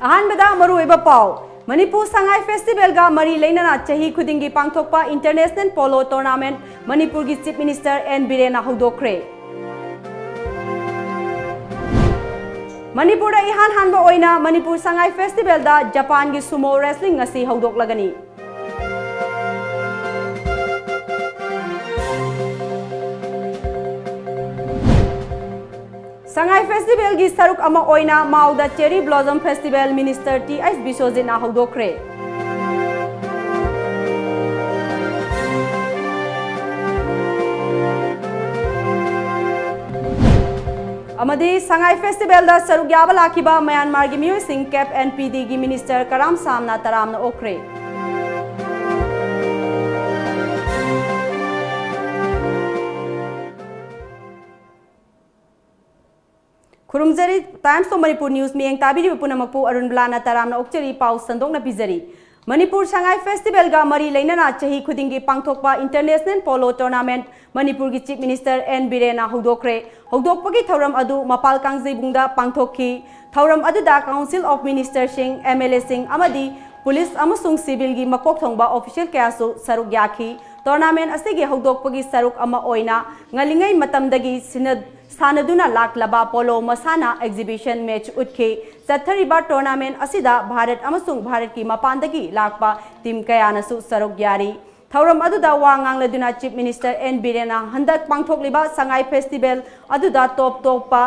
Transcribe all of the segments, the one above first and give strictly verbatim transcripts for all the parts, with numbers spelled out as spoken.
ꯑꯍꯥꯟꯕꯗ ꯃꯔꯨꯑꯣꯏꯕ ꯄꯥꯎ꯫ ꯃꯅꯤꯄꯨꯔ ꯁꯉꯥꯏ ꯐꯦꯁꯇꯤꯚꯦꯜꯒ ꯃꯔꯤ ꯂꯩꯅꯅ ꯆꯍꯤ ꯈꯨꯗꯤꯡꯒꯤ ꯄꯥꯡꯊꯣꯛꯄ ꯏꯟꯇꯔꯅꯦꯁꯅꯦꯜ ꯄꯣꯂꯣ ꯇꯣꯔꯅꯥꯃꯦꯟꯠ ꯃꯅꯤꯄꯨꯔꯒꯤ ꯆꯤꯐ ꯃꯤꯅꯤꯁꯇꯔ ꯑꯦꯟ ꯕꯤꯔꯦꯟꯅ ꯍꯧꯗꯣꯛꯈ꯭ꯔꯦ꯫ ꯃꯅꯤꯄꯨꯔꯗ ꯏꯍꯥꯟ ꯍꯥꯟꯕ ꯑꯣꯏꯅ ꯃꯅꯤꯄꯨꯔ ꯁꯉꯥꯏ ꯐꯦꯁꯇꯤꯚꯦꯜꯗ ꯖꯄꯥꯟꯒꯤ ꯁꯨꯃꯣ ꯔꯦꯁꯂꯤꯡ ꯉꯁꯤ ꯍꯧꯗꯣꯛꯂꯒꯅꯤ꯫ ꯁꯉꯥꯏ ꯐꯦꯁꯇꯤꯚꯦꯜꯒꯤ ꯁꯔꯨꯛ ꯑꯃ ꯑꯣꯏꯅ ꯃꯥꯎꯗ cherry blossom festival minister T H ꯕꯤꯁ꯭ꯋꯖꯤꯠꯅ ꯍꯧꯗꯣꯛꯈ꯭ꯔꯦ꯫ ꯑꯃꯗꯤ ꯁꯉꯥꯏ ꯐꯦꯁꯇꯤꯚꯦꯜꯗ ꯁꯔꯨꯛ ꯌꯥꯕ ꯂꯥꯛꯈꯤꯕ ꯃ꯭ꯌꯥꯟꯃꯥꯔꯒꯤ ꯃꯤꯑꯣꯏꯁꯤꯡ ꯀꯦꯞ ꯑꯦꯟ ꯄꯤ ꯗꯤꯒꯤ ꯃꯤꯅꯤꯁꯇꯔ ꯀꯔꯥꯝ ꯁꯥꯝꯅ ꯇꯔꯥꯝꯅ ꯑꯣꯛꯈ꯭ꯔꯦ꯫ ꯈꯨꯔꯨꯝꯖꯔꯤ꯫ Times of Manipur News ꯃꯤꯠꯌꯦꯡ ꯇꯥꯕꯤꯔꯤꯕ ꯄꯨꯝꯅꯃꯛꯄꯨ ꯑꯔꯨꯟ ꯕꯂꯥꯅ ꯇꯔꯥꯝꯅ ꯑꯣꯛꯆꯔꯤ, ꯄꯥꯎ ꯁꯟꯗꯣꯛꯅ ꯄꯤꯖꯔꯤ꯫ ꯃꯅꯤꯄꯨꯔ ꯁꯉꯥꯏ ꯐꯦꯁꯇꯤꯚꯦꯜꯒ ꯃꯔꯤ ꯂꯩꯅꯅ ꯆꯍꯤ ꯈꯨꯗꯤꯡꯒꯤ ꯄꯥꯡꯊꯣꯛꯄ ꯏꯟꯇꯔꯅꯦꯁꯅꯦꯜ ꯄꯣꯂꯣ ꯇꯣꯔꯅꯥꯃꯦꯟꯠ ꯃꯅꯤꯄꯨꯔꯒꯤ ꯆꯤꯐ ꯃꯤꯅꯤꯁꯇꯔ ꯑꯦꯟ ꯕꯤꯔꯦꯟꯅ ꯍꯧꯗꯣꯛꯈ꯭ꯔꯦ꯫ ꯍꯧꯗꯣꯛꯄꯒꯤ ꯊꯧꯔꯝ ꯑꯗꯨ ꯃꯄꯥꯜ ꯀꯥꯡꯖꯩꯕꯨꯡꯗ ꯄꯥꯡꯊꯣꯛꯈꯤ꯫ ꯊꯧꯔꯝ ꯑꯗꯨꯗ ꯀꯥꯎꯟꯁꯤꯜ ꯑꯣꯐ ꯃꯤꯅꯤꯁꯇꯔꯁꯤꯡ, ꯑꯦꯝ ꯑꯦꯜ ꯑꯦꯁꯤꯡ ꯑꯃꯗꯤ ꯄꯨꯂꯤꯁ ꯑꯃꯁꯨꯡ ꯁꯤꯚꯤꯜꯒꯤ ꯃꯀꯣꯛ ꯊꯣꯡꯕ ꯑꯣꯐꯤꯁꯤꯌꯦꯜ ꯀꯌꯥꯁꯨ ꯁꯔꯨꯛ ꯌꯥꯈꯤ꯫ ꯇꯣꯔꯅꯥꯃꯦꯟꯠ ꯑꯁꯤꯒꯤ ꯍꯧꯗꯣꯛꯄꯒꯤ ꯁꯔꯨꯛ ꯑꯃ ꯑꯣꯏꯅ ꯉꯜꯂꯤꯉꯩ ꯃꯇꯝꯗꯒꯤ ꯁꯤꯟꯅ-, ꯁꯥꯟꯅꯗꯨꯅ ꯂꯥꯛꯂꯕ ꯄꯣꯂꯣ ꯃꯁꯥꯟꯅ ꯑꯦꯛꯖꯤꯕꯤꯁꯟ ꯃꯦꯆ ꯎꯠꯈꯤ꯫ ꯆꯠꯊꯔꯤꯕ ꯇꯣꯔꯅꯥꯃꯦꯟꯠ ꯑꯁꯤꯗ ꯚꯥꯔꯠ ꯑꯃꯁꯨꯡ ꯚꯥꯔꯠꯀꯤ ꯃꯄꯥꯟꯗꯒꯤ ꯂꯥꯛꯄ ꯇꯤꯝ ꯀꯌꯥꯅꯁꯨ ꯁꯔꯨꯛ ꯌꯥꯔꯤ꯫ ꯊꯧꯔꯝ ꯑꯗꯨꯗ ꯋꯥ ꯉꯥꯡꯂꯗꯨꯅ ꯆꯤꯐ ꯃꯤꯅꯤꯁꯇꯔ ꯑꯦꯟ ꯕꯤꯔꯦꯟꯅ ꯍꯟꯗꯛ ꯄꯥꯡꯊꯣꯛꯂꯤꯕ ꯁꯉꯥꯏ ꯐꯦꯁꯇꯤꯚꯦꯜ ꯑꯗꯨꯗ ꯇꯣꯞ ꯇꯣꯞꯄ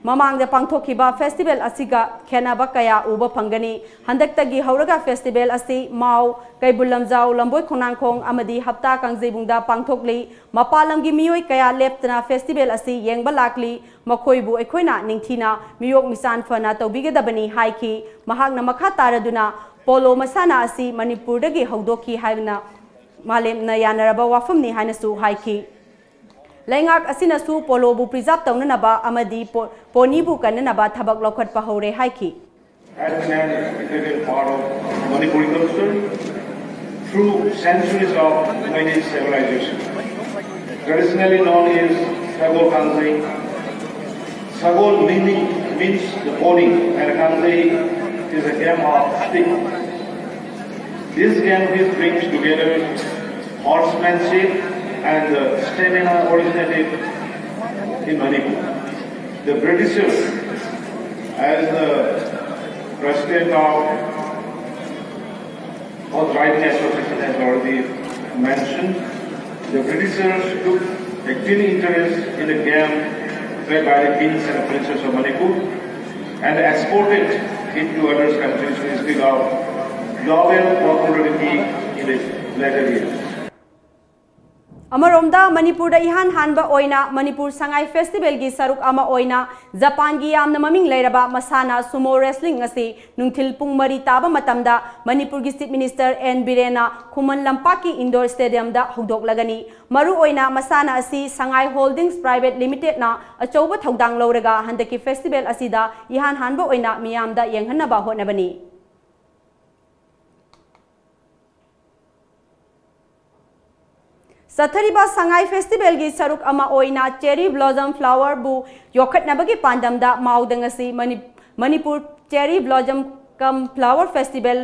ꯃꯃꯥꯡꯗ ꯄꯥꯡꯊꯣꯛꯈꯤꯕ ꯐꯦꯁꯇꯤꯚꯦꯜ ꯑꯁꯤꯒ ꯈꯦꯠꯅꯕ ꯀꯌꯥ ꯎꯕ ꯐꯪꯒꯅꯤ꯫ ꯍꯟꯗꯛꯇꯒꯤ ꯍꯧꯔꯒ ꯐꯦꯁꯇꯤꯚꯦꯜ ꯑꯁꯤ ꯃꯥꯎ, ꯀꯩꯕꯨꯜ ꯂꯝꯖꯥꯎ, ꯂꯝꯕꯣꯏ ꯈꯣꯡꯅꯥꯡꯈꯣꯡ ꯑꯃꯗꯤ ꯍꯞꯇꯥ ꯀꯥꯡꯖꯩꯕꯨꯡꯗ ꯄꯥꯡꯊꯣꯛꯂꯤ꯫ ꯃꯄꯥꯟ ꯂꯝꯒꯤ ꯃꯤꯑꯣꯏ ꯀꯌꯥ ꯂꯦꯞꯇꯅ ꯐꯦꯁꯇꯤꯚꯦꯜ ꯑꯁꯤ ꯌꯦꯡꯕ ꯂꯥꯛꯂꯤ꯫ ꯃꯈꯣꯏꯕꯨ ꯑꯩꯈꯣꯏꯅ ꯅꯤꯡꯊꯤꯅ ꯃꯤꯑꯣꯛ ꯃꯤꯆꯥꯟ ꯐꯅ ꯇꯧꯕꯤꯒꯗꯕꯅꯤ ꯍꯥꯏꯈꯤ꯫ ꯃꯍꯥꯛꯅ ꯃꯈꯥ ꯇꯥꯔꯗꯨꯅ ꯄꯣꯂꯣ ꯃꯁꯥꯟꯅ ꯑꯁꯤ ꯃꯅꯤꯄꯨꯔꯗꯒꯤ ꯍꯧꯗꯣꯛꯈꯤ ꯍꯥꯏꯕꯅ ꯃꯥꯂꯦꯝꯅ ꯌꯥꯅꯔꯕ ꯋꯥꯐꯝꯅꯤ ꯍꯥꯏꯅꯁꯨ ꯍꯥꯏꯈꯤ꯫ ꯂꯩꯉꯥꯛ ꯑꯁꯤꯅꯁꯨ ꯄꯣꯂꯣꯕꯨ ꯄ꯭ꯔꯤꯖꯥꯔꯚ ꯇꯧꯅꯅꯕ ꯑꯃꯗꯤ ꯄꯣ-, ꯄꯣꯅꯤꯕꯨ ꯀꯟꯅꯅꯕ ꯊꯕꯛ ꯂꯧꯈꯠꯄ ꯍꯧꯔꯦ ꯍꯥꯏꯈꯤ꯫ Has been an integral part of Manipuri culture through centuries of many civilizations. Traditionally known as Sagol Kangzei, Sagol meaning, means the pony, and Kangzei It is a game of stick. This game which brings together horsemanship and uh, stamina originated in Manipur. The Britishers, as the president of Horse Riding Association has already mentioned, the Britishers took a keen interest in the game played by the kings and princes of Manipur and exported it to other countries to instill of global popularity in the later years. ꯑꯃꯔꯣꯝꯗ ꯃꯅꯤꯄꯨꯔꯗ ꯏꯍꯥꯟ ꯍꯥꯟꯕ ꯑꯣꯏꯅ ꯃꯅꯤꯄꯨꯔ ꯁꯉꯥꯏ ꯐꯦꯁꯇꯤꯚꯦꯜꯒꯤ ꯁꯔꯨꯛ ꯑꯃ ꯑꯣꯏꯅ ꯖꯄꯥꯟꯒꯤ ꯌꯥꯝꯅ ꯃꯃꯤꯡ ꯂꯩꯔꯕ ꯃꯁꯥꯟꯅ ꯁꯨꯃꯣ ꯔꯦꯁꯂꯤꯡ ꯑꯁꯤ ꯅꯨꯡꯊꯤꯜ ꯄꯨꯡ ꯃꯔꯤ ꯇꯥꯕ ꯃꯇꯝꯗ ꯃꯅꯤꯄꯨꯔꯒꯤ ꯆꯤꯐ ꯃꯤꯅꯤꯁꯇꯔ ꯑꯦꯟ ꯕꯤꯔꯦꯟꯅ ꯈꯨꯃꯟ ꯂꯝꯄꯥꯛꯀꯤ ꯏꯟꯗꯣꯔ ꯁ꯭ꯇꯦꯗꯤꯌꯝꯗ ꯍꯧꯗꯣꯛꯂꯒꯅꯤ꯫ ꯃꯔꯨꯑꯣꯏꯅ ꯃꯁꯥꯟꯅ ꯑꯁꯤ ꯁꯉꯥꯏ ꯍꯣꯜꯗꯤꯡꯁ ꯄ꯭ꯔꯥꯏꯚꯦꯠ ꯂꯤꯃꯤꯇꯦꯗꯅ ꯑꯆꯧꯕ ꯊꯧꯗꯥꯡ ꯂꯧꯔꯒ ꯍꯟꯗꯛꯀꯤ ꯐꯦꯁꯇꯤꯚꯦꯜ ꯑꯁꯤꯗ ꯏꯍꯥꯟ ꯍꯥꯟꯕ ꯑꯣꯏꯅ ꯃꯤꯌꯥꯝꯗ ꯌꯦꯡꯍꯟꯅꯕ ꯍꯣꯠꯅꯕꯅꯤ꯫ ꯆꯠꯊꯔꯤꯕ ꯁꯉꯥꯏ ꯐꯦꯁꯇꯤꯚꯦꯜꯒꯤ ꯁꯔꯨꯛ ꯑꯃ ꯑꯣꯏꯅ ꯆꯦꯔꯤ ꯕ꯭ꯂꯣꯖꯝ ꯐ꯭ꯂꯥꯋꯔꯕꯨ ꯌꯣꯛꯈꯠꯅꯕꯒꯤ ꯄꯥꯟꯗꯝꯗ ꯃꯥꯎꯗ ꯉꯁꯤ ꯃꯅꯤ-, ꯃꯅꯤꯄꯨꯔ ꯆꯦꯔꯤ ꯕ꯭ꯂꯣꯖꯝ ꯀꯝ ꯐ꯭ꯂꯥꯋꯔ ꯐꯦꯁꯇꯤꯚꯦꯜ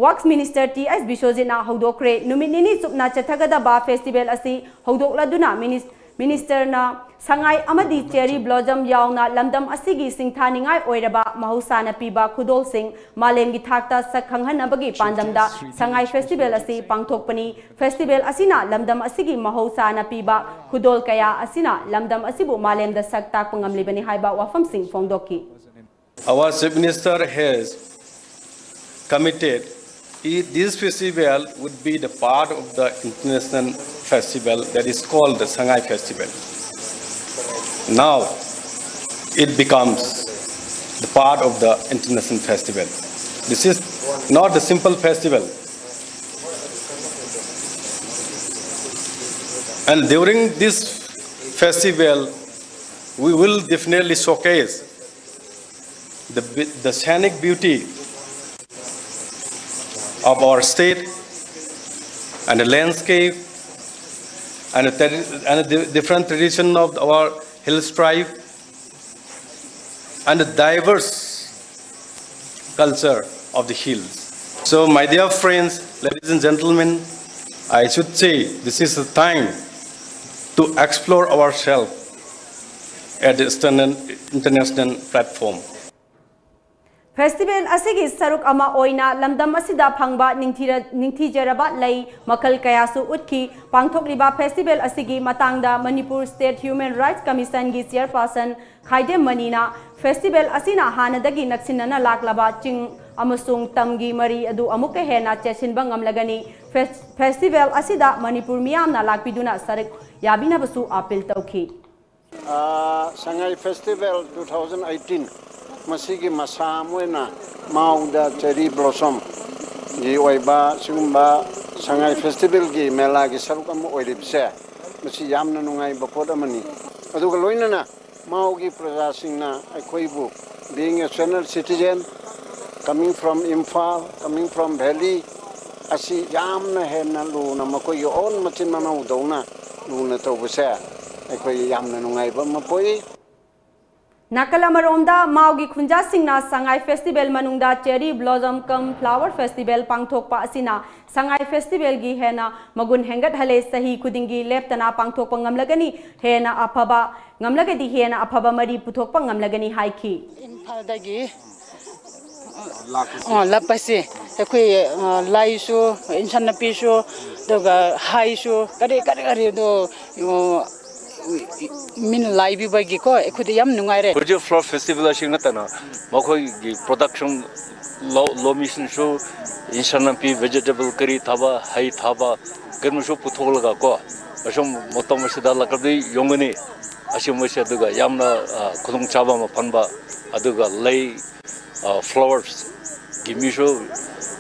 ꯋꯥꯔꯛꯁ ꯃꯤꯅꯤꯁꯇꯔ ꯇꯤ ꯑꯦꯁ ꯕꯤꯁꯣꯖꯤꯠꯅ ꯍꯧꯗꯣꯛꯈ꯭ꯔꯦ꯫ ꯅꯨꯃꯤꯠ ꯅꯤꯅꯤ ꯆꯨꯞꯅ ꯆꯠꯊꯒꯗꯕ ꯐꯦꯁꯇꯤꯚꯦꯜ ꯑꯁꯤ ꯍꯧꯗꯣꯛꯂꯗꯨꯅ ꯃꯤꯅꯤꯁ-, ꯃꯤꯅꯤꯁꯇꯔꯅ ꯁꯉꯥꯏ ꯑꯃꯗꯤ ꯆꯦꯔꯤ ꯕ꯭ꯂꯣꯖꯝ ꯌꯥꯎꯅ ꯂꯝꯗꯝ ꯑꯁꯤꯒꯤ ꯁꯤꯡꯊꯥꯅꯤꯡꯉꯥꯏ ꯑꯣꯏꯔꯕ ꯃꯍꯧꯁꯥꯅ ꯄꯤꯕ ꯈꯨꯗꯣꯜꯁꯤꯡ ꯃꯥꯂꯦꯝꯒꯤ ꯊꯥꯛꯇ ꯁꯛ ꯈꯪꯍꯟꯅꯕꯒꯤ ꯄꯥꯟꯗꯝꯗ ꯁꯉꯥꯏ ꯐꯦꯁꯇꯤꯚꯦꯜ ꯑꯁꯤ ꯄꯥꯡꯊꯣꯛꯄꯅꯤ꯫ ꯐꯦꯁꯇꯤꯚꯦꯜ ꯑꯁꯤꯅ ꯂꯝꯗꯝ ꯑꯁꯤꯒꯤ ꯃꯍꯧꯁꯥꯅ ꯄꯤꯕ ꯈꯨꯗꯣꯜ ꯀꯌꯥ ꯑꯁꯤꯅ ꯂꯝꯗꯝ ꯑꯁꯤꯕꯨ ꯃꯥꯂꯦꯝꯗ ꯁꯛ ꯇꯥꯛꯄ ꯉꯝꯂꯤꯕꯅꯤ ꯍꯥꯏꯕ ꯋꯥꯐꯝꯁꯤꯡ ꯐꯣꯡꯗꯣꯛꯈꯤ꯫ Our Chief Minister has committed, i- this festival would be the part of the international festival that is called the Sangai Festival. Now it becomes the part of the international festival. This is not a simple festival. And during this festival, we will definitely showcase the, be- the scenic beauty of our state and the landscape and the, tra- and the different tradition of our hill tribe and the diverse culture of the hills. So, my dear friends, ladies and gentlemen, I should say this is the time to explore ourselves at the standard international platform. Festival ꯑꯁꯤꯒꯤ ꯁꯔꯨꯛ ꯑꯃ ꯑꯣꯏꯅ ꯂꯝꯗꯝ ꯑꯁꯤꯗ ꯐꯪꯕ ꯅꯤꯡꯊꯤꯔ- ꯅꯤꯡꯊꯤꯖꯔꯕ ꯂꯩ ꯃꯈꯜ ꯀꯌꯥꯁꯨ ꯎꯠꯈꯤ꯫ ꯄꯥꯡꯊꯣꯛꯂꯤꯕ festival ꯑꯁꯤꯒꯤ ꯃꯇꯥꯡꯗ Manipur State Human Rights Commission ꯒꯤ chairperson ꯈꯥꯏꯗꯦꯝ ꯃꯅꯤꯅ, festival ꯑꯁꯤꯅ ꯍꯥꯟꯅꯗꯒꯤ ꯅꯛꯁꯤꯟꯅꯅ ꯂꯥꯛꯂꯕ ꯆꯤꯡ ꯑꯃꯁꯨꯡ ꯇꯝꯒꯤ ꯃꯔꯤ ꯑꯗꯨ ꯑꯃꯨꯛꯀ ꯍꯦꯟꯅ ꯆꯦꯠꯁꯤꯟꯕ ꯉꯝꯂꯒꯅꯤ꯫ Fes- festival ꯑꯁꯤꯗ ꯃꯅꯤꯄꯨꯔ ꯃꯤꯌꯥꯝꯅ ꯂꯥꯛꯄꯤꯗꯨꯅ ꯁꯔꯨꯛ ꯌꯥꯕꯤꯅꯕꯁꯨ appeal ꯇꯧꯈꯤ꯫ ꯑꯥ, ꯁꯉꯥꯏ festival two thousand eighteen, ꯃꯁꯤꯒꯤ ꯃꯁꯥ ꯑꯃ ꯑꯣꯏꯅ ꯃꯥꯎꯗ cherry blossom ꯒꯤ ꯑꯣꯏꯕ ꯁꯤꯒꯨꯝꯕ ꯁꯉꯥꯏ festival ꯒꯤ ꯃꯦꯂꯥꯒꯤ ꯁꯔꯨꯛ ꯑꯃ ꯑꯣꯏꯔꯤꯕꯁꯦ, ꯃꯁꯤ ꯌꯥꯝꯅ ꯅꯨꯡꯉꯥꯏꯕ ꯄꯣꯠ ꯑꯃꯅꯤ꯫ ꯑꯗꯨꯒ ꯂꯣꯏꯅꯅ ꯃꯥꯎꯒꯤ ꯄ꯭ꯔꯖꯥꯁꯤꯡꯅ ꯑꯩꯈꯣꯏꯕꯨ, being a senior citizen, coming from Imphal, coming from Valley, ꯑꯁꯤ ꯌꯥꯝꯅ ꯍꯦꯟꯅ ꯂꯨꯅ, ꯃꯈꯣꯏꯒꯤ own ꯃꯆꯤꯟ ꯃꯅꯥꯎꯗꯧꯅ ꯂꯨꯅ ꯇꯧꯕꯁꯦ ꯑꯩꯈꯣꯏ ꯌꯥꯝꯅ ꯅꯨꯡꯉꯥꯏꯕ ꯑꯃ ꯄꯣꯛꯏ꯫ ꯅꯥꯀꯜ ꯑꯃꯔꯣꯝꯗ, ꯃꯥꯎꯒꯤ ꯈꯨꯟꯖꯥꯁꯤꯡꯅ ꯁꯉꯥꯏ festival ꯃꯅꯨꯡꯗ cherry blossom cum flower festival ꯄꯥꯡꯊꯣꯛꯄ ꯑꯁꯤꯅ ꯁꯉꯥꯏ festival ꯒꯤ ꯍꯦꯟꯅ ꯃꯒꯨꯟ ꯍꯦꯟꯒꯠꯍꯜꯂꯦ꯫ ꯆꯍꯤ ꯈꯨꯗꯤꯡꯒꯤ ꯂꯦꯞꯇꯅ ꯄꯥꯡꯊꯣꯛꯄ ꯉꯝꯂꯒꯅꯤ, ꯍꯦꯟꯅ ꯑꯐꯕ ꯉꯝꯂꯒꯗꯤ ꯍꯦꯟꯅ ꯑꯐꯕ ꯃꯔꯤ ꯄꯨꯊꯣꯛꯄ ꯉꯝꯂꯒꯅꯤ ꯍꯥꯏꯈꯤ꯫ ꯏꯝꯐꯥꯜꯗꯒꯤ ꯑ, ꯂꯥꯛꯄꯁꯦ ꯑꯩꯈꯣꯏ, ꯑ, ꯂꯥꯏꯁꯨ, ꯏꯟꯁꯥꯟ ꯅꯥꯄꯤꯁꯨ, ꯑꯗꯨꯒ ꯍꯩꯁꯨ, ꯀꯔꯤ ꯀꯔꯤ ꯀꯔꯤꯗꯣ, ꯑ, ꯃꯤꯅ ꯂꯥꯏꯕꯤꯕꯒꯤꯀꯣ ꯑꯩꯈꯣꯏꯗꯤ ꯌꯥꯝ ꯅꯨꯡꯉꯥꯏꯔꯦ꯫ ꯍꯧꯖꯤꯛ flower festival ꯑꯁꯤ ꯅꯠꯇꯅ ꯃꯈꯣꯏꯒꯤ production, ꯂꯧ ꯂꯧꯃꯤꯁꯤꯡꯁꯨ ꯏꯟꯁꯥꯟ ꯅꯥꯄꯤ, vegetable ꯀꯔꯤ ꯊꯥꯕ, ꯍꯩ ꯊꯥꯕ, ꯀꯔꯤꯅꯁꯨ ꯄꯨꯊꯣꯛꯂꯒ ꯀꯣ, ꯑꯁꯨꯝ ꯃꯇꯝ ꯑꯁꯤꯗ ꯂꯥꯛꯂꯗꯤ ꯌꯣꯟꯒꯅꯤ꯫ ꯑꯁꯤꯒꯨꯝꯕꯁꯦ ꯑꯗꯨꯒ ꯌꯥꯝꯅ, ꯑ, ꯈꯨꯗꯣꯡꯆꯥꯕ ꯑꯃ ꯐꯪꯕ, ꯑꯗꯨꯒ ꯂꯩ, ꯑ, flowers ꯒꯤ ꯃꯤꯁꯨ,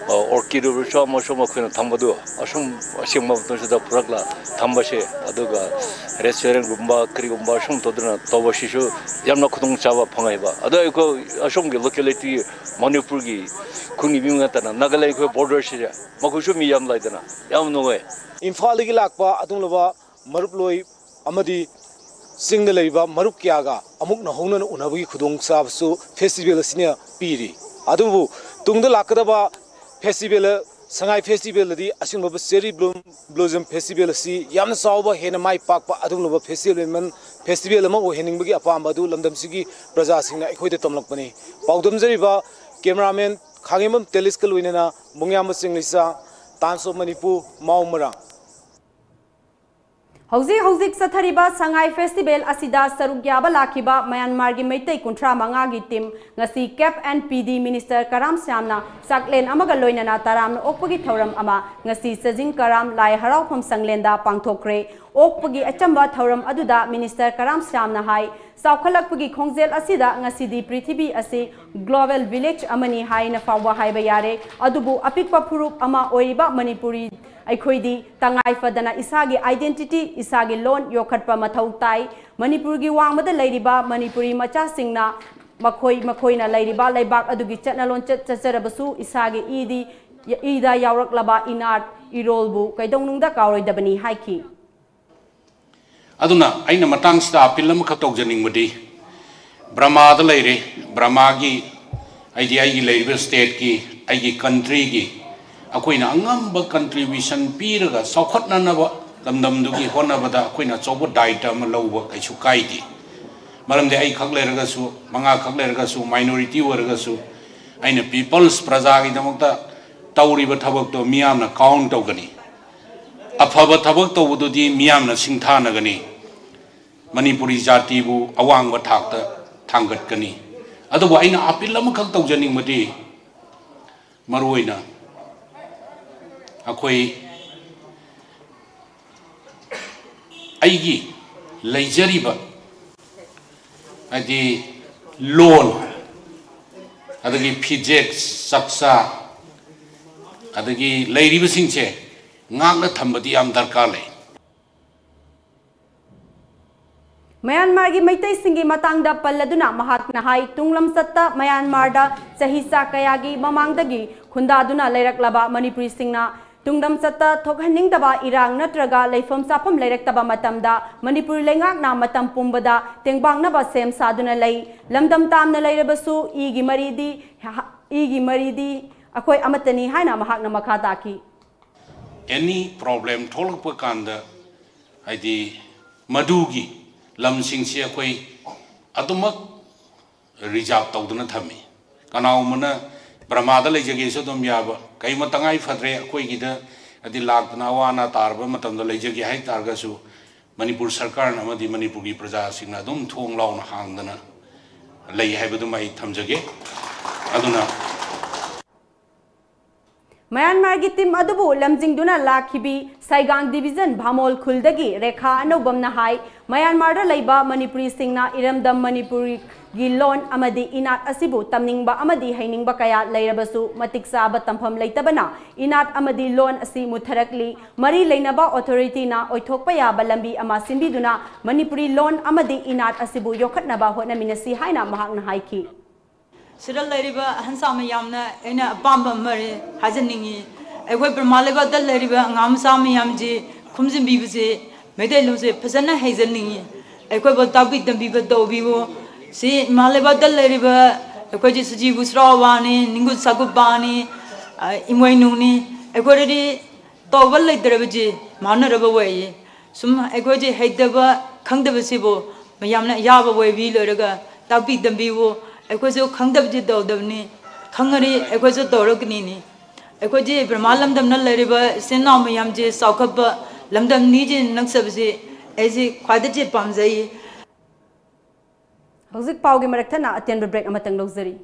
ꯑ, orchid ꯑꯣꯏꯔꯁꯨ ꯑꯃꯁꯨ ꯑꯃ ꯑꯩꯈꯣꯏꯅ ꯊꯝꯕꯗꯨ ꯑꯁꯨꯝ ꯑꯁꯦꯡꯕ ꯃꯇꯝꯁꯤꯗ ꯄꯨꯔꯛꯂ ꯊꯝꯕꯁꯦ, ꯑꯗꯨꯒ restaurant ꯒꯨꯝꯕ ꯀꯔꯤꯒꯨꯝꯕ ꯑꯁꯨꯝ ꯇꯧꯗꯨꯅ ꯇꯧꯕꯁꯤꯁꯨ ꯌꯥꯝꯅ ꯈꯨꯗꯣꯡꯆꯥꯕ ꯐꯪꯉꯦꯕ꯫ ꯑꯗꯣ ꯑꯩꯈꯣꯏ ꯑꯁꯣꯝꯒꯤ locality, ꯃꯅꯤꯄꯨꯔꯒꯤ ꯈꯨꯟꯒꯤ ꯃꯤ ꯅꯠꯇꯅ ꯅꯥꯒꯥꯂꯦꯟ ꯑꯩꯈꯣꯏ border ꯁꯤꯗ ꯃꯈꯣꯏꯁꯨ ꯃꯤ ꯌꯥꯝ ꯂꯩꯗꯅ ꯌꯥꯝ ꯅꯨꯡꯉꯥꯏ꯫ ꯏꯝꯐꯥꯜꯗꯒꯤ ꯂꯥꯛꯄ ꯑꯗꯨꯒꯨꯝꯂꯕ ꯃꯔꯨꯞꯂꯣꯏ ꯑꯃꯗꯤ ꯆꯤꯡꯗ ꯂꯩꯔꯤꯕ ꯃꯔꯨꯞ ꯀꯌꯥꯒ ꯑꯃꯨꯛ ꯅꯧꯍꯧꯅꯅ ꯎꯅꯕꯒꯤ ꯈꯨꯗꯣꯡꯆꯥꯕꯁꯨ festival ꯑꯁꯤꯅ ꯄꯤꯔꯤ꯫ ꯑꯗꯨꯕꯨ ꯇꯨꯡꯗ ꯂꯥꯛꯀꯗꯕ ꯐꯦꯁꯇꯤꯚꯦꯜ, ꯁꯉꯥꯏ ꯐꯦꯁꯇꯤꯚꯦꯜꯗꯗꯤ ꯑꯁꯤꯒꯨꯝꯂꯕ ꯆꯦꯔꯤ ꯕ꯭ꯂꯨꯝ ꯕ꯭ꯂꯣꯖꯝ ꯐꯦꯁꯇꯤꯚꯦꯜ ꯑꯁꯤ ꯌꯥꯝꯅ ꯆꯥꯎꯕ, ꯍꯦꯟꯅ ꯃꯥꯏ ꯄꯥꯛꯄ ꯑꯗꯨꯒꯨꯝꯂꯕ ꯐꯦꯁꯇꯤꯚꯦꯜ ꯑꯃ, ꯐꯦꯁꯇꯤꯚꯦꯜ ꯑꯃ ꯑꯣꯏꯍꯟꯅꯤꯡꯕꯒꯤ ꯑꯄꯥꯝꯕ ꯑꯗꯨ ꯂꯝꯗꯝꯁꯤꯒꯤ ꯄ꯭ꯔꯖꯥꯁꯤꯡꯅ ꯑꯩꯈꯣꯏꯗ ꯇꯝꯂꯛꯄꯅꯤ꯫ ꯄꯥꯎꯗꯝꯖꯔꯤꯕ ꯀꯦꯃꯦꯔꯥꯃꯦꯟ ꯈꯥꯉꯦꯝꯕꯝ ꯇꯦꯂꯤꯁꯀ ꯂꯣꯏꯅꯅ ꯕꯨꯡꯌꯥꯝꯕ ꯆꯤꯡꯂꯤꯆꯥ, Times of Manipur, ꯃꯥꯎ ꯃꯔꯥꯡ꯫ ꯍꯧꯖꯤꯛ ꯍꯧꯖꯤꯛ ꯆꯠꯊꯔꯤꯕ ꯁꯉꯥꯏ ꯐꯦꯁꯇꯤꯚꯦꯜ ꯑꯁꯤꯗ ꯁꯔꯨꯛ ꯌꯥꯕ ꯂꯥꯛꯈꯤꯕ ꯃ꯭ꯌꯥꯟꯃꯥꯔꯒꯤ ꯃꯩꯇꯩ ꯀꯨꯟꯊ꯭ꯔꯥ ꯃꯉꯥꯒꯤ ꯇꯤꯝ ꯉꯁꯤ ꯀꯦꯞ ꯑꯦꯟ ꯄꯤ ꯗꯤ ꯃꯤꯅꯤꯁꯇꯔ ꯀꯔꯥꯝ ꯁ꯭ꯌꯥꯝꯅ ꯆꯥꯛꯂꯦꯟ ꯑꯃꯒ ꯂꯣꯏꯅꯅ ꯇꯔꯥꯝꯅ ꯑꯣꯛꯄꯒꯤ ꯊꯧꯔꯝ ꯑꯃ ꯉꯁꯤ ꯆꯖꯤꯡ ꯀꯔꯥꯝ ꯂꯥꯏ ꯍꯔꯥꯎꯐꯝ ꯁꯪꯂꯦꯟꯗ ꯄꯥꯡꯊꯣꯛꯈ꯭ꯔꯦ꯫ ꯑꯣꯛꯄꯒꯤ ꯑꯆꯝꯕ ꯊꯧꯔꯝ ꯑꯗꯨꯗ ꯃꯤꯅꯤꯁꯇꯔ ꯀꯔꯥꯝ ꯁ꯭ꯌꯥꯝꯅ ꯍꯥꯏ, ꯆꯥꯎꯈꯠꯂꯛꯄꯒꯤ ꯈꯣꯡꯖꯦꯜ ꯑꯁꯤꯗ ꯉꯁꯤꯗꯤ ꯄ꯭ꯔꯤꯊꯤꯕꯤ ꯑꯁꯤ ꯒ꯭ꯂꯣꯕꯦꯜ ꯚꯤꯂꯦꯖ ꯑꯃꯅꯤ ꯍꯥꯏꯅ ꯐꯥꯎꯕ ꯍꯥꯏꯕ ꯌꯥꯔꯦ꯫ ꯑꯗꯨꯕꯨ ꯑꯄꯤꯛꯄ ꯐꯨꯔꯨꯞ ꯑꯃ ꯑꯣꯏꯔꯤꯕ ꯃꯅꯤꯄꯨꯔꯤ ꯑꯩꯈꯣꯏꯗꯤ ꯇꯉꯥꯏ ꯐꯗꯅ ꯏꯁꯥꯒꯤ identity, ꯏꯁꯥꯒꯤ ꯂꯣꯟ ꯌꯣꯛꯈꯠꯄ ꯃꯊꯧ ꯇꯥꯏ꯫ ꯃꯅꯤꯄꯨꯔꯒꯤ ꯋꯥꯡꯃꯗ ꯂꯩꯔꯤꯕ ꯃꯅꯤꯄꯨꯔꯤ ꯃꯆꯥꯁꯤꯡꯅ ꯃꯈꯣꯏ ꯃꯈꯣꯏꯅ ꯂꯩꯔꯤꯕ ꯂꯩꯕꯥꯛ ꯑꯗꯨꯒꯤ ꯆꯠꯅ ꯂꯣꯟꯆꯠ ꯆꯠꯆꯔꯕꯁꯨ ꯏꯁꯥꯒꯤ ꯏꯗꯤ, ꯏꯗ ꯌꯥꯎꯔꯛꯂꯕ ꯏꯅꯥꯠ ꯏꯔꯣꯜꯕꯨ ꯀꯩꯗꯧꯅꯨꯡꯗ ꯀꯥꯎꯔꯣꯏꯗꯕꯅꯤ ꯍꯥꯏꯈꯤ꯫ ꯑꯗꯨꯅ ꯑꯩꯅ ꯃꯇꯥꯡꯁꯤꯗ appeal ꯑꯃꯈꯛ ꯇꯧꯖꯅꯤꯡꯕꯗꯤ, ꯕꯔꯃꯥꯗ ꯂꯩꯔꯦ, ꯕꯔꯃꯥꯒꯤ, ꯑꯩꯗꯤ ꯑꯩꯒꯤ ꯂꯩꯔꯤꯕ stateꯀꯤ, ꯑꯩꯒꯤ countryꯒꯤ ꯑꯩꯈꯣꯏꯅ ꯑꯉꯝꯕ contribution ꯄꯤꯔꯒ ꯆꯥꯎꯈꯠꯅꯅꯕ ꯂꯝꯗꯝꯗꯨꯒꯤ ꯍꯣꯠꯅꯕꯗ ꯑꯩꯈꯣꯏꯅ ꯑꯆꯧꯕ ꯗꯥꯏꯇ ꯑꯃ ꯂꯧꯕ ꯀꯩꯁꯨ ꯀꯥꯏꯗꯦ꯫ ꯃꯔꯝꯗꯤ ꯑꯩꯈꯛ ꯂꯩꯔꯒꯁꯨ, ꯃꯉꯥꯈꯛ ꯂꯩꯔꯒꯁꯨ, minority ꯑꯣꯏꯔꯒꯁꯨ, ꯑꯩꯅ people's, ꯄ꯭ꯔꯖꯥꯒꯤꯗꯃꯛꯇ ꯇꯧꯔꯤꯕ ꯊꯕꯛꯇꯣ ꯃꯤꯌꯥꯝꯅ count ꯇꯧꯒꯅꯤ꯫ ꯑꯐꯕ ꯊꯕꯛ ꯇꯧꯕꯗꯨꯗꯤ ꯃꯤꯌꯥꯝꯅ ꯁꯤꯡꯊꯥꯅꯒꯅꯤ꯫ ꯃꯅꯤꯄꯨꯔꯤ ꯖꯥꯇꯤꯕꯨ ꯑꯋꯥꯡꯕ ꯊꯥꯛꯇ ꯊꯥꯡꯒꯠꯀꯅꯤ꯫ ꯑꯗꯨꯕꯨ ꯑꯩꯅ appeal ꯑꯃꯈꯛ ꯇꯧꯖꯅꯤꯡꯕꯗꯤ, ꯃꯔꯨꯑꯣꯏꯅ ꯑꯩꯈꯣꯏ, ꯑꯩꯒꯤ ꯂꯩꯖꯔꯤꯕ, ꯍꯥꯏꯗꯤ, ꯂꯣꯟ, ꯑꯗꯒꯤ ꯐꯤꯖꯦꯠ ꯆꯥꯛꯆꯥ, ꯑꯗꯒꯤ ꯂꯩꯔꯤꯕꯁꯤꯡꯁꯦ ꯉꯥꯛꯅ ꯊꯝꯕꯗꯤ ꯌꯥꯝ ꯗꯔꯀꯥꯔ ꯂꯩ꯫ ꯃ꯭ꯌꯥꯟꯃꯥꯔꯒꯤ ꯃꯩꯇꯩꯁꯤꯡꯒꯤ ꯃꯇꯥꯡꯗ ꯄꯜꯂꯗꯨꯅ ꯃꯍꯥꯛꯅ ꯍꯥꯏ, ꯇꯨꯡꯂꯝꯆꯠꯇ ꯃ꯭ꯌꯥꯟꯃꯥꯔꯗ ꯆꯍꯤ ꯆꯥ ꯀꯌꯥꯒꯤ ꯃꯃꯥꯡꯗꯒꯤ ꯈꯨꯟꯗꯥꯗꯨꯅ ꯂꯩꯔꯛꯂꯕ ꯃꯅꯤꯄꯨꯔꯤꯁꯤꯡꯅ ꯇꯨꯡꯂꯝꯆꯠꯇ ꯊꯣꯛꯍꯟꯅꯤꯡꯗꯕ ꯏꯔꯥꯡ ꯅꯠꯇ꯭ꯔꯒ ꯂꯩꯐꯝ ꯆꯥꯐꯝ ꯂꯩꯔꯛꯇꯕ ꯃꯇꯝꯗ ꯃꯅꯤꯄꯨꯔ ꯂꯩꯉꯥꯛꯅ ꯃꯇꯝ ꯄꯨꯝꯕꯗ ꯇꯦꯡꯕꯥꯡꯅꯕ ꯁꯦꯝ ꯁꯥꯗꯨꯅ ꯂꯩ꯫ ꯂꯝꯗꯝ ꯇꯥꯝꯅ ꯂꯩꯔꯕꯁꯨ ꯏꯒꯤ ꯃꯔꯤꯗꯤ ꯍ-, ꯏꯒꯤ ꯃꯔꯤꯗꯤ ꯑꯩꯈꯣꯏ ꯑꯃꯠꯇꯅꯤ ꯍꯥꯏꯅ ꯃꯍꯥꯛꯅ ꯃꯈꯥ ꯇꯥꯈꯤ꯫ Any problem ꯊꯣꯛꯂꯛꯄ ꯀꯥꯟꯗ, ꯍꯥꯏꯗꯤ, ꯃꯗꯨꯒꯤ ꯂꯝꯁꯤꯡꯁꯤ ꯑꯩꯈꯣꯏ ꯑꯗꯨꯃꯛ reserve ꯇꯧꯗꯨꯅ ꯊꯝꯃꯤ꯫ ꯀꯅꯥꯒꯨꯝꯕꯅ ꯕꯔꯃꯥꯗ ꯂꯩꯖꯒꯦꯁꯨ ꯑꯗꯨꯝ ꯌꯥꯕ, ꯀꯩꯒꯨꯝꯕ ꯇꯉꯥꯏ ꯐꯗ꯭ꯔꯦ ꯑꯩꯈꯣꯏꯒꯤꯗ, ꯍꯥꯏꯗꯤ, ꯂꯥꯛꯇꯅ ꯑꯋꯥ ꯑꯅꯥ ꯇꯥꯔꯕ ꯃꯇꯝꯗ ꯂꯩꯖꯒꯦ ꯍꯥꯏ ꯇꯥꯔꯒꯁꯨ, ꯃꯅꯤꯄꯨꯔ ꯁꯔꯀꯥꯔꯅ ꯑꯃꯗꯤ ꯃꯅꯤꯄꯨꯔꯒꯤ ꯄ꯭ꯔꯖꯥꯁꯤꯡꯅ ꯑꯗꯨꯝ ꯊꯣꯡ ꯂꯥꯎꯅ ꯍꯥꯡꯗꯅ ꯂꯩ ꯍꯥꯏꯕꯗꯨꯃ ꯑꯩ ꯊꯝꯖꯒꯦ꯫ ꯑꯗꯨꯅ ꯃ꯭ꯌꯥꯟꯃꯥꯔꯒꯤ ꯇꯤꯝ ꯑꯗꯨꯕꯨ ꯂꯝꯖꯤꯡꯗꯨꯅ ꯂꯥꯛꯈꯤꯕꯤ ꯁꯥꯏꯒꯥꯡ ꯗꯤꯕꯤꯖꯟ ꯚꯥꯃꯣꯜ ꯈꯨꯜꯗꯒꯤ ꯔꯦꯈꯥ ꯑꯅꯧꯕꯝꯅ ꯍꯥꯏ, ꯃ꯭ꯌꯥꯟꯃꯥꯔꯗ ꯂꯩꯕ ꯃꯅꯤꯄꯨꯔꯤꯁꯤꯡꯅ ꯏꯔꯝꯗꯝ ꯃꯅꯤꯄꯨꯔꯒꯤ ꯂꯣꯟ ꯑꯃꯗꯤ ꯏꯅꯥꯠ ꯑꯁꯤꯕꯨ ꯇꯝꯅꯤꯡꯕ ꯑꯃꯗꯤ ꯍꯩꯅꯤꯡꯕ ꯀꯌꯥ ꯂꯩꯔꯕꯁꯨ, ꯃꯇꯤꯛ ꯆꯥꯕ ꯇꯝꯐꯝ ꯂꯩꯇꯕꯅ ꯏꯅꯥꯠ ꯑꯃꯗꯤ ꯂꯣꯟ ꯑꯁꯤ ꯃꯨꯠꯊꯔꯛꯂꯤ꯫ ꯃꯔꯤ ꯂꯩꯅꯕ ꯑꯣꯊꯣꯔꯤꯇꯤꯅ ꯑꯣꯏꯊꯣꯛꯄ ꯌꯥꯕ ꯂꯝꯕꯤ ꯑꯃ ꯁꯤꯟꯕꯤꯗꯨꯅ ꯃꯅꯤꯄꯨꯔꯤ ꯂꯣꯟ ꯑꯃꯗꯤ ꯏꯅꯥꯠ ꯑꯁꯤꯕꯨ ꯌꯣꯛꯈꯠꯅꯕ ꯍꯣꯠꯅꯃꯤꯟꯅꯁꯤ ꯍꯥꯏꯅ ꯃꯍꯥꯛꯅ ꯍꯥꯏꯈꯤ꯫ ꯁꯤꯗ ꯂꯩꯔꯤꯕ ꯑꯍꯟꯁꯥ ꯃꯌꯥꯝꯅ ꯑꯩꯅ ꯑꯄꯥꯝꯕ ꯑꯃ ꯍꯥꯏꯖꯅꯤꯡꯉꯤ꯫ ꯑꯩꯈꯣꯏ ꯕꯔꯃꯥ ꯂꯩꯕꯥꯛꯇ ꯂꯩꯔꯤꯕ ꯑꯉꯥꯡ ꯃꯆꯥ ꯃꯌꯥꯝꯁꯤ ꯈꯨꯝꯖꯤꯟꯕꯤꯕꯁꯦ, ꯃꯩꯇꯩꯂꯣꯟꯁꯦ ꯐꯖꯅ ꯍꯩꯖꯅꯤꯡꯉꯤ꯫ ꯑꯩꯈꯣꯏꯕꯨ ꯇꯥꯛꯄꯤ ꯇꯝꯕꯤꯕ ꯇꯧꯕꯤꯌꯨ꯫ ꯁꯤ ꯏꯃꯥ ꯂꯩꯕꯥꯛꯇ ꯂꯩꯔꯤꯕ ꯑꯩꯈꯣꯏꯁꯤ ꯁꯨꯖꯤꯕꯨ ꯁ꯭ꯔꯥꯎꯕꯥꯅꯤ, ꯅꯤꯡꯒꯨ ꯁꯥꯒꯨꯕꯥꯅꯤ, ꯏꯃꯣꯏꯅꯨꯅꯤ꯫ ꯑꯩꯈꯣꯏꯗꯗꯤ ꯇꯧꯕ ꯂꯩꯇ꯭ꯔꯕꯁꯤ ꯃꯥꯟꯅꯔꯕ ꯑꯣꯏꯌꯦ꯫ ꯁꯨꯝ ꯑꯩꯈꯣꯏꯁꯦ ꯍꯩꯇꯕ, ꯈꯪꯗꯕꯁꯤꯕꯨ ꯃꯌꯥꯝꯅ ꯑꯌꯥꯕ ꯑꯣꯏꯕꯤ ꯂꯣꯏꯔꯒ ꯇꯥꯛꯄꯤ ꯇꯝꯕꯤꯌꯨ꯫ ꯑꯩꯈꯣꯏꯁꯨ ꯈꯪꯗꯕꯁꯤ ꯇꯧꯗꯕꯅꯤ, ꯈꯪꯉꯗꯤ ꯑꯩꯈꯣꯏꯁꯨ ꯇꯧꯔꯛꯀꯅꯤꯅꯤ꯫ ꯑꯩꯈꯣꯏꯁꯦ ꯕ꯭ꯔꯍꯃꯥ ꯂꯝꯗꯝꯅ ꯂꯩꯔꯤꯕ ꯏꯆꯤꯟ ꯏꯅꯥꯎ ꯃꯌꯥꯝꯁꯦ ꯆꯥꯎꯈꯠꯄ ꯂꯝꯗꯝꯅꯤꯁꯦ ꯅꯛꯆꯕꯁꯦ ꯑꯩꯁꯦ ꯈ꯭ꯋꯥꯏꯗꯒꯤ ꯄꯥꯝꯖꯩ꯫ ꯍꯧꯖꯤꯛ ꯄꯥꯎꯒꯤ ꯃꯔꯛ ꯊꯠꯅ ꯑꯇꯦꯟꯕ ꯕ꯭ꯔꯦꯛ ꯑꯃꯇꯪ ꯂꯧꯖꯔꯤ꯫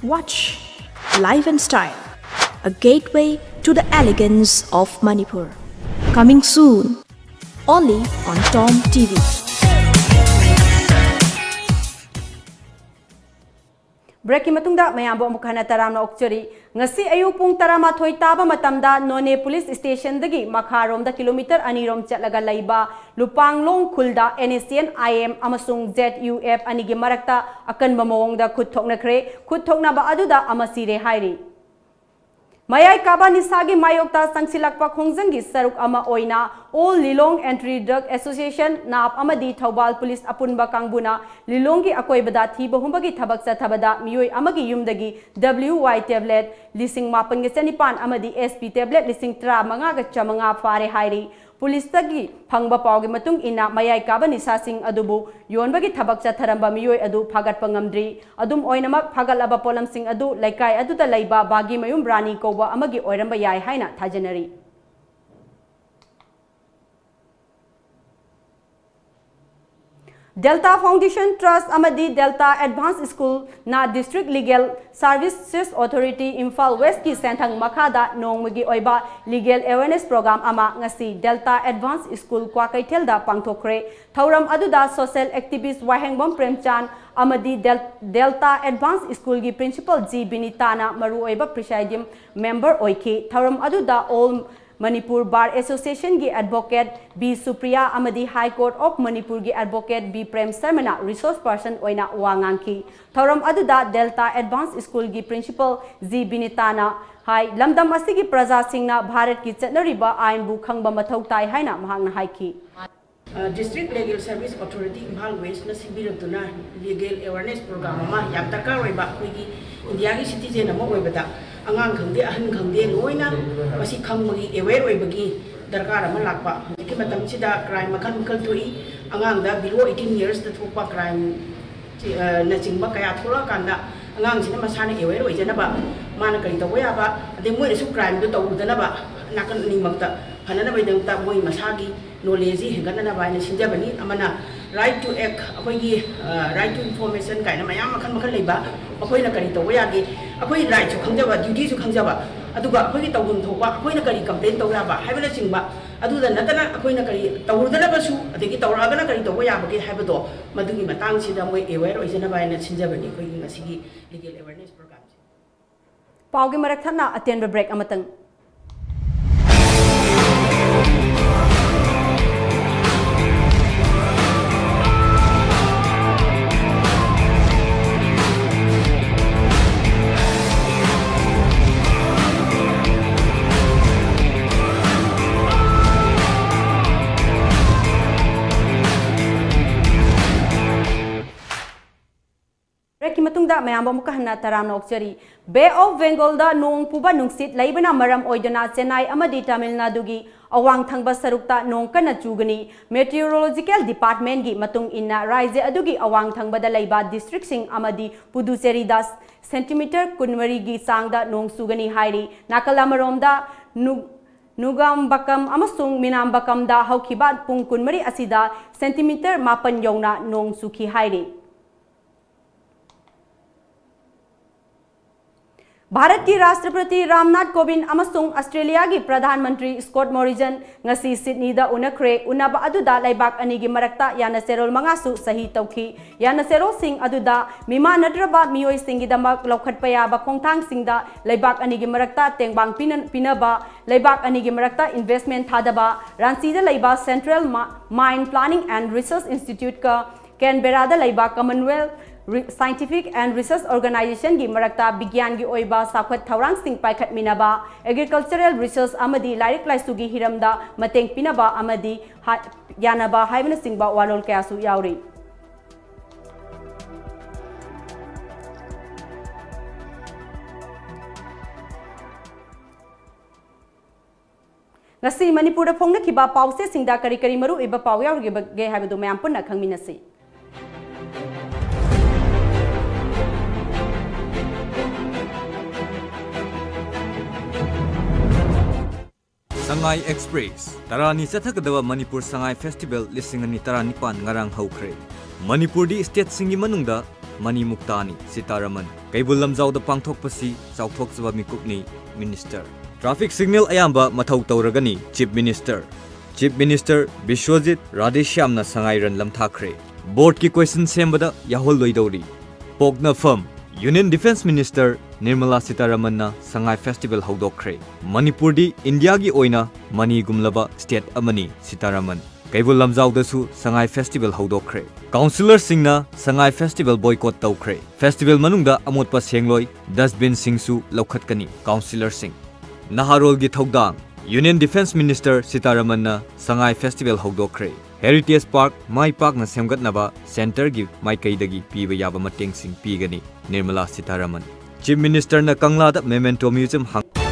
Watch Life and Style, a gateway to the elegance of Manipur. Coming soon, only on Tom T V. Breakꯀꯤ ꯃꯇꯨꯡꯗ ꯃꯌꯥꯝꯕꯨ ꯑꯃꯨꯛ ꯍꯟꯅ ꯇꯔꯥꯝꯅ ꯑꯣꯛꯆꯔꯤ꯫ ꯉꯁꯤ ꯑꯌꯨꯛ ꯄꯨꯡ ꯇꯔꯥꯃꯥꯊꯣꯏ ꯇꯥꯕ ꯃꯇꯝꯗ ꯅꯣꯅꯦ ꯄꯨꯂꯤꯁ ꯁ꯭ꯇꯦꯁꯟꯗꯒꯤ ꯃꯈꯥꯔꯣꯝꯗ ꯀꯤꯂꯣꯃꯤꯇꯔ ꯑꯅꯤꯔꯣꯝ ꯆꯠꯂꯒ ꯂꯩꯕ ꯂꯨꯄꯥꯡꯂꯣꯡ ꯈꯨꯜꯗ NSCN IM ꯑꯃꯁꯨꯡ ZUF ꯑꯅꯤꯒꯤ ꯃꯔꯛꯇ ꯑꯀꯟꯕ ꯃꯑꯣꯡꯗ ꯈꯨꯠ ꯊꯣꯛꯅꯈ꯭ꯔꯦ꯫ ꯈꯨꯠ ꯊꯣꯛꯅꯕ ꯑꯗꯨꯗ ꯑꯃ ꯁꯤꯔꯦ ꯍꯥꯏꯔꯤ꯫ ꯃꯌꯥꯏ ꯀꯥꯕ ꯅꯤꯁꯥꯒꯤ ꯃꯥꯌꯣꯛꯇ ꯆꯪꯁꯤꯜꯂꯛꯄ ꯈꯣꯡꯖꯪꯒꯤ ꯁꯔꯨꯛ ꯑꯃ ꯑꯣꯏꯅ All Lilong Anti Drug Association, ꯅꯥꯞ ꯑꯃꯗꯤ ꯊꯧꯕꯥꯜ ꯄꯨꯂꯤꯁ ꯑꯄꯨꯟꯕ ꯀꯥꯡꯕꯨꯅ ꯂꯤꯂꯣꯡꯒꯤ ꯑꯀꯣꯏꯕꯗ ꯊꯤꯕ ꯍꯨꯝꯕꯒꯤ ꯊꯕꯛ ꯆꯠꯊꯕꯗ ꯃꯤꯑꯣꯏ ꯑꯃꯒꯤ ꯌꯨꯝꯗꯒꯤ WY tablet ꯂꯤꯁꯤꯡ ꯃꯥꯄꯟꯒ ꯆꯅꯤꯄꯥꯟ ꯑꯃꯗꯤ SP tablet ꯂꯤꯁꯤꯡ ꯇꯔꯥꯃꯉꯥꯒ ꯆꯥꯃꯉꯥ ꯐꯥꯔꯦ ꯍꯥꯏꯔꯤ꯫ ꯄꯨꯂꯤꯁꯇꯒꯤ ꯐꯪꯕ ꯄꯥꯎꯒꯤ ꯃꯇꯨꯡ ꯏꯟꯅ, ꯃꯌꯥꯏ ꯀꯥꯕ ꯅꯤꯁꯥꯁꯤꯡ ꯑꯗꯨꯕꯨ ꯌꯣꯟꯕꯒꯤ ꯊꯕꯛ ꯆꯠꯊꯔꯝꯕ ꯃꯤꯑꯣꯏ ꯑꯗꯨ ꯐꯥꯒꯠꯄ ꯉꯝꯗ꯭ꯔꯤ꯫ ꯑꯗꯨꯝ ꯑꯣꯏꯅꯃꯛ, ꯐꯥꯒꯠꯂꯕ ꯄꯣꯠꯂꯝꯁꯤꯡ ꯑꯗꯨ ꯂꯩꯀꯥꯏ ꯑꯗꯨꯗ ꯂꯩꯕ ꯕꯥꯒꯤꯃꯌꯨꯝ ꯔꯥꯅꯤ ꯀꯧꯕ ꯑꯃꯒꯤ ꯑꯣꯏꯔꯝꯕ ꯌꯥꯏ ꯍꯥꯏꯅ ꯊꯥꯖꯅꯔꯤ꯫ Delta Foundation Trust ꯑꯃꯗꯤ Delta Advance School ꯅ District Legal Services Authority Imphal West ꯀꯤ ꯁꯦꯟꯊꯪ ꯃꯈꯥꯗ ꯅꯣꯡꯃꯒꯤ ꯑꯣꯏꯕ Legal Awareness Program ꯑꯃ ꯉꯁꯤ Delta Advance School ꯀ꯭ꯋꯥꯀꯩꯊꯦꯜꯗ ꯄꯥꯡꯊꯣꯛꯈ꯭ꯔꯦ꯫ ꯊꯧꯔꯝ ꯑꯗꯨꯗ social activist ꯋꯥꯍꯦꯡꯕꯝ ꯄ꯭ꯔꯦꯝꯆꯥꯟ ꯑꯃꯗꯤ Del-, Delta Advance School ꯒꯤ Principal ꯖꯤ ꯕꯤꯅꯤꯇꯥꯅ ꯃꯔꯨꯑꯣꯏꯕ presiding member ꯑꯣꯏꯈꯤ꯫ ꯊꯧꯔꯝ ꯑꯗꯨꯗ All Manipur Bar Association ꯒꯤ advocate ꯕꯤ ꯁꯨꯄ꯭ꯔꯤꯌꯥ ꯑꯃꯗꯤ High Court of Manipur ꯒꯤ advocate ꯕꯤ ꯄ꯭ꯔꯦꯝ ꯁꯔꯃꯅ resource person ꯑꯣꯏꯅ ꯋꯥ ꯉꯥꯡꯈꯤ꯫ ꯊꯧꯔꯝ ꯑꯗꯨꯗ Delta Advance School ꯒꯤ Principal ꯖꯤ ꯕꯤꯅꯤꯇꯥꯅ ꯍꯥꯏ, ꯂꯝꯗꯝ ꯑꯁꯤꯒꯤ ꯄ꯭ꯔꯖꯥꯁꯤꯡꯅ ꯚꯥꯔꯠꯀꯤ ꯆꯠꯅꯔꯤꯕ ꯑꯥꯏꯟꯕꯨ ꯈꯪꯕ ꯃꯊꯧ ꯇꯥꯏ ꯍꯥꯏꯅ ꯃꯍꯥꯛꯅ ꯍꯥꯏꯈꯤ꯫ ꯑ, District Legal Service Authority Imphal West ꯅ ꯁꯤꯟꯕꯤꯔꯛꯇꯨꯅ legal awareness program ꯑꯃ ꯌꯥꯝ ꯗꯔꯀꯥꯔ ꯑꯣꯏꯕ, ꯑꯩꯈꯣꯏꯒꯤ ꯏꯟꯗꯤꯌꯥꯒꯤ citizen ꯑꯃ ꯑꯣꯏꯕꯗ ꯑꯉꯥꯡ ꯈꯪꯗꯦ, ꯑꯍꯟ ꯈꯪꯗꯦ, ꯂꯣꯏꯅ ꯃꯁꯤ ꯈꯪꯕꯒꯤ, aware ꯑꯣꯏꯕꯒꯤ ꯗꯔꯀꯥꯔ ꯑꯃ ꯂꯥꯛꯄ꯫ ꯍꯧꯖꯤꯛꯀꯤ ꯃꯇꯝꯁꯤꯗ crime ꯃꯈꯜ ꯃꯈꯜ ꯊꯣꯛꯏ꯫ ꯑꯉꯥꯡꯗ below eighteen years ꯇ ꯊꯣꯛꯄ crime ꯆꯤ-, ꯑ, ꯅꯆꯤꯡꯕ ꯀꯌꯥ ꯊꯣꯛꯂꯛꯑꯀꯥꯟꯗ ꯑꯉꯥꯡꯁꯤꯅ ꯃꯁꯥꯅ aware ꯑꯣꯏꯖꯅꯕ, ꯃꯥꯅ ꯀꯔꯤ ꯇꯧꯕ ꯌꯥꯕ, ꯑꯗꯩ ꯃꯣꯏꯅꯁꯨ crime ꯗꯣ ꯇꯧꯔꯨꯗꯅꯕ ꯅꯥꯀꯟ ꯑꯅꯤꯃꯛꯇ ꯐꯅꯅꯕꯒꯤꯗꯃꯛꯇ ꯃꯣꯏ ꯃꯁꯥꯒꯤ knowledge ꯁꯤ ꯍꯦꯟꯒꯠꯅꯅꯕ ꯍꯥꯏꯅ ꯁꯤꯟꯖꯕꯅꯤ꯫ ꯑꯃꯅ Right to act, ꯑꯩꯈꯣꯏꯒꯤ ꯔꯥꯏꯠ ꯇꯨ ꯏꯟꯐꯣꯔꯃꯦꯁꯟ ꯀꯥꯏꯅ ꯃꯌꯥꯝ ꯃꯈꯜ ꯃꯈꯜ ꯂꯩꯕ, ꯑꯩꯈꯣꯏꯅ ꯀꯔꯤ ꯇꯧꯕ ꯌꯥꯒꯦ, ꯑꯩꯈꯣꯏ ꯔꯥꯏꯠꯁꯨ ꯈꯪꯖꯕ, ꯗ꯭ꯌꯨꯇꯤꯁꯨ ꯈꯪꯖꯕ, ꯑꯗꯨꯒ ꯑꯩꯈꯣꯏꯒꯤ ꯇꯧꯐꯝ ꯊꯣꯛꯄ ꯑꯩꯈꯣꯏꯅ ꯀꯔꯤ ꯀꯝꯄ꯭ꯂꯦꯟ ꯇꯧ ꯌꯥꯕ ꯍꯥꯏꯕꯅꯆꯤꯡꯕ, ꯑꯗꯨꯗ ꯅꯠꯇꯅ ꯑꯩꯈꯣꯏꯅ ꯀꯔꯤ ꯇꯧꯔꯨꯗꯅꯕꯁꯨ, ꯑꯗꯒꯤ ꯇꯧꯔꯛꯑꯒꯅ ꯀꯔꯤ ꯇꯧꯕ ꯌꯥꯕꯒꯦ ꯍꯥꯏꯕꯗꯣ, ꯃꯗꯨꯒꯤ ꯃꯇꯥꯡꯁꯤꯗ ꯃꯣꯏ ꯑꯦꯋꯦꯌꯔ ꯑꯣꯏꯖꯅꯕ ꯍꯥꯏꯅ ꯁꯤꯟꯖꯕꯅꯤ ꯑꯩꯈꯣꯏꯒꯤ ꯉꯁꯤꯒꯤ ꯂꯤꯒꯦꯜ ꯑꯦꯋꯦꯌꯔꯅꯦꯁ ꯄ꯭ꯔꯣꯒ꯭ꯔꯥꯝꯁꯦ꯫ ꯄꯥꯎꯒꯤ ꯃꯔꯛ ꯊꯠꯅ ꯑꯇꯦꯟꯕ ꯕ꯭ꯔꯦꯛ ꯑꯃꯇꯪ꯫ ꯕ꯭ꯔꯦꯛꯀꯤ ꯃꯇꯨꯡꯗ ꯃꯌꯥꯝꯕꯨ ꯑꯃꯨꯛꯀ ꯍꯟꯅ ꯇꯔꯥꯝꯅ ꯑꯣꯛꯆꯔꯤ꯫ ꯕꯦ ꯑꯣꯐ ꯕꯦꯡꯒꯣꯜꯗ ꯅꯣꯡ ꯄꯨꯕ ꯅꯨꯡꯁꯤꯠ ꯂꯩꯕꯅ ꯃꯔꯝ ꯑꯣꯏꯗꯨꯅ ꯆꯦꯟꯅꯥꯏ ꯑꯃꯗꯤ ꯇꯥꯃꯤꯜ ꯅꯥꯗꯨꯒꯤ ꯑꯋꯥꯡ ꯊꯪꯕ ꯁꯔꯨꯛꯇ ꯅꯣꯡ ꯀꯟꯅ ꯆꯨꯒꯅꯤ꯫ ꯃꯦꯇꯤꯑꯣꯔꯣꯂꯣꯖꯤꯀꯦꯜ ꯗꯤꯄꯥꯔꯠꯃꯦꯟꯒꯤ ꯃꯇꯨꯡ ꯏꯟꯅ, ꯔꯥꯖ꯭ꯌ ꯑꯗꯨꯒꯤ ꯑꯋꯥꯡ ꯊꯪꯕꯗ ꯂꯩꯕ ꯗꯤꯁꯇ꯭ꯔꯤꯛꯁꯤꯡ ꯑꯃꯗꯤ ꯄꯨꯗꯨꯆꯦꯔꯤꯗ ꯁꯦꯟꯇꯤꯃꯤꯇꯔ ꯀꯨꯟꯃꯔꯤꯒꯤ ꯆꯥꯡꯗ ꯅꯣꯡ ꯆꯨꯒꯅꯤ ꯍꯥꯏꯔꯤ꯫ ꯅꯥꯀꯜ ꯑꯃꯔꯣꯝꯗ, ꯅꯨ-, ꯅꯨꯒꯥꯝꯕꯀꯝ ꯑꯃꯁꯨꯡ ꯃꯤꯅꯥꯝꯕꯀꯝꯗ ꯍꯧꯈꯤꯕ ꯄꯨꯡ ꯀꯨꯟꯃꯔꯤ ꯑꯁꯤꯗ ꯁꯦꯟꯇꯤꯃꯤꯇꯔ ꯃꯥꯄꯟ ꯌꯧꯅ ꯅꯣꯡ ꯆꯨꯈꯤ ꯍꯥꯏꯔꯤ꯫ ꯚꯥꯔꯠꯀꯤ ꯔꯥꯁꯇ꯭ꯔꯄꯇꯤ ꯔꯥꯝꯅꯥꯊ ꯀꯣꯕꯤꯟꯗ ꯑꯃꯁꯨꯡ ꯑꯁꯇ꯭ꯔꯦꯂꯤꯌꯥꯒꯤ ꯄ꯭ꯔꯙꯥꯟ ꯃꯟꯇ꯭ꯔꯤ ꯁ꯭ꯀꯣꯠ ꯃꯣꯔꯤꯁꯟ ꯉꯁꯤ ꯁꯤꯗꯅꯤꯗ ꯎꯅꯈ꯭ꯔꯦ꯫ ꯎꯅꯕ ꯑꯗꯨꯗ ꯂꯩꯕꯥꯛ ꯑꯅꯤꯒꯤ ꯃꯔꯛꯇ ꯌꯥꯅꯆꯦꯔꯣꯜ ꯃꯉꯥꯁꯨ ꯁꯍꯤ ꯇꯧꯈꯤ꯫ ꯌꯥꯅꯆꯦꯔꯣꯜꯁꯤꯡ ꯑꯗꯨꯗ ꯃꯤꯃꯥꯟꯅꯗ꯭ꯔꯕ ꯃꯤꯑꯣꯏꯁꯤꯡꯒꯤꯗꯃꯛ ꯂꯧꯈꯠꯄ ꯌꯥꯕ ꯈꯣꯡꯊꯥꯡꯁꯤꯡꯗ ꯂꯩꯕꯥꯛ ꯑꯅꯤꯒꯤ ꯃꯔꯛꯇ ꯇꯦꯡꯕꯥꯡ ꯄꯤꯅ-, ꯄꯤꯅꯕ, ꯂꯩꯕꯥꯛ ꯑꯅꯤꯒꯤ ꯃꯔꯛꯇ ꯏꯟꯚꯦꯁ꯭ꯠꯃꯦꯟꯠ ꯊꯥꯗꯕ, ꯔꯥꯟꯆꯤꯗ ꯂꯩꯕ Central Ma-, Mine Planning and Research Institute-ꯀ ꯀꯦꯟꯕꯦꯔꯥꯗ ꯂꯩꯕ Commonwealth Re-, Scientific and Research Organization-ꯒꯤ ꯃꯔꯛꯇ ꯕꯤꯒ꯭ꯌꯥꯟꯒꯤ ꯑꯣꯏꯕ ꯆꯥꯎꯈꯠ ꯊꯧꯔꯥꯡꯁꯤꯡ ꯄꯥꯏꯈꯠꯃꯤꯟꯅꯕ, agricultural research ꯑꯃꯗꯤ ꯂꯥꯏꯔꯤꯛ ꯂꯥꯏꯁꯨꯒꯤ ꯍꯤꯔꯝꯗ ꯃꯇꯦꯡ ꯄꯤꯅꯕ ꯑꯃꯗꯤ ꯍꯥ-, ꯌꯥꯅꯕ ꯍꯥꯏꯕꯅꯆꯤꯡꯕ ꯋꯥꯔꯣꯜ ꯀꯌꯥꯁꯨ ꯌꯥꯎꯔꯤ꯫ ꯉꯁꯤ ꯃꯅꯤꯄꯨꯔꯗ ꯐꯣꯡꯅꯈꯤꯕ ꯄꯥꯎꯆꯦꯁꯤꯡꯗ ꯀꯔꯤ ꯀꯔꯤ ꯃꯔꯨꯑꯣꯏꯕ ꯄꯥꯎ ꯌꯥꯎꯔꯤꯕꯒꯦ ꯍꯥꯏꯕꯗꯨ ꯃꯌꯥꯝ ꯄꯨꯟꯅ ꯈꯪꯃꯤꯟꯅꯁꯤ꯫ ꯁꯉꯥꯏ ꯑꯦꯛꯁꯄ꯭ꯔꯦꯁ꯫ ꯇꯔꯥꯅꯤ ꯆꯠꯊꯒꯗꯕ ꯃꯅꯤꯄꯨꯔ ꯁꯉꯥꯏ ꯐꯦꯁꯇꯤꯚꯦꯜ ꯂꯤꯁꯤꯡ ꯑꯅꯤ ꯇꯔꯥꯅꯤꯄꯥꯟ ꯉꯔꯥꯡ ꯍꯧꯈ꯭ꯔꯦ꯫ ꯃꯅꯤꯄꯨꯔꯗꯤ ꯁ꯭ꯇꯦꯠꯁꯤꯡꯒꯤ ꯃꯅꯨꯡꯗ ꯃꯅꯤꯃꯨꯛꯇꯥꯅꯤ, ꯁꯤꯇꯥꯔꯥꯃꯟ꯫ ꯀꯩꯕꯨꯜ ꯂꯝꯖꯥꯎꯗ ꯄꯥꯡꯊꯣꯛꯄꯁꯤ ꯆꯥꯎꯊꯣꯛꯆꯕ ꯃꯤꯀꯨꯞꯅꯤ, ꯃꯤꯅꯤꯁꯇꯔ꯫ ꯇ꯭ꯔꯥꯐꯤꯛ ꯁꯤꯒꯅꯦꯜ ꯑꯌꯥꯝꯕ ꯃꯊꯧ ꯇꯧꯔꯒꯅꯤ, chief minister. Chief minister Biswajit ꯔꯥꯙꯦꯁ꯭ꯌꯥꯝꯅ ꯁꯉꯥꯏ ꯔꯟ ꯂꯝꯊꯥꯈ꯭ꯔꯦ꯫ ꯕꯣꯔꯗꯀꯤ ꯀꯣꯏꯁꯟ ꯁꯦꯝꯕꯗ ꯌꯥꯎꯍꯜꯂꯣꯏꯗꯧꯔꯤ꯫ ꯄꯣꯛꯅꯐꯝ꯫ ꯌꯨꯅꯤꯌꯟ ꯗꯤꯐꯦꯟꯁ ꯃꯤꯅꯤꯁꯇꯔ ꯅꯤꯔꯃꯂꯥ ꯁꯤꯇꯥꯔꯥꯃꯟꯅ ꯁꯉꯥꯏ ꯐꯦꯁꯇꯤꯚꯦꯜ ꯍꯧꯗꯣꯛꯈ꯭ꯔꯦ꯫ ꯃꯅꯤꯄꯨꯔꯗꯤ ꯏꯟꯗꯤꯌꯥꯒꯤ ꯑꯣꯏꯅ ꯃꯅꯤꯒꯨꯝꯂꯕ ꯁ꯭ꯇꯦꯠ ꯑꯃꯅꯤ, ꯁꯤꯇꯥꯔꯥꯃꯟ꯫ ꯀꯩꯕꯨꯜ ꯂꯝꯖꯥꯎꯗꯁꯨ ꯁꯉꯥꯏ ꯐꯦꯁꯇꯤꯚꯦꯜ ꯍꯧꯗꯣꯛꯈ꯭ꯔꯦ꯫ ꯀꯥꯎꯟꯁꯤꯂꯔꯁꯤꯡꯅ ꯁꯉꯥꯏ ꯐꯦꯁꯇꯤꯚꯦꯜ ꯕꯣꯏꯀꯣꯠ ꯇꯧꯈ꯭ꯔꯦ꯫ ꯐꯦꯁꯇꯤꯚꯦꯜ ꯃꯅꯨꯡꯗ ꯑꯃꯣꯠꯄ ꯁꯦꯡꯂꯣꯏ, ꯗꯁꯠꯕꯤꯟꯁꯤꯡꯁꯨ ꯂꯧꯈꯠꯀꯅꯤ, ꯀꯥꯎꯟꯁꯤꯂꯔꯁꯤꯡ꯫ ꯅꯍꯥꯔꯣꯜꯒꯤ ꯊꯧꯗꯥꯡ꯫ ꯌꯨꯅꯤꯌꯟ ꯗꯤꯐꯦꯟꯁ ꯃꯤꯅꯤꯁꯇꯔ ꯁꯤꯇꯥꯔꯥꯃꯟꯅ ꯁꯉꯥꯏ ꯐꯦꯁꯇꯤꯚꯦꯜ ꯍꯧꯗꯣꯛꯈ꯭ꯔꯦ꯫ ꯍꯦꯔꯤꯇꯦꯖ ꯄꯥꯔꯛ ꯃꯥꯏ ꯄꯥꯛꯅ ꯁꯦꯝꯒꯠꯅꯕ ꯁꯦꯟꯇꯔꯒꯤ ꯃꯥꯏꯀꯩꯗꯒꯤ ꯄꯤꯕ ꯌꯥꯕ ꯃꯇꯦꯡꯁꯤꯡ ꯄꯤꯒꯅꯤ, ꯅꯤꯔꯃꯂꯥ ꯁꯤꯇꯥꯔꯥꯃꯟ꯫ ꯆꯤꯐ ꯃꯤꯅꯤꯁꯇꯔꯅ ꯀꯪꯂꯥꯗ ꯃꯦꯃꯦꯟꯇꯣ ꯃ꯭ꯌꯨꯖꯤꯌꯝ ꯍꯥꯡ-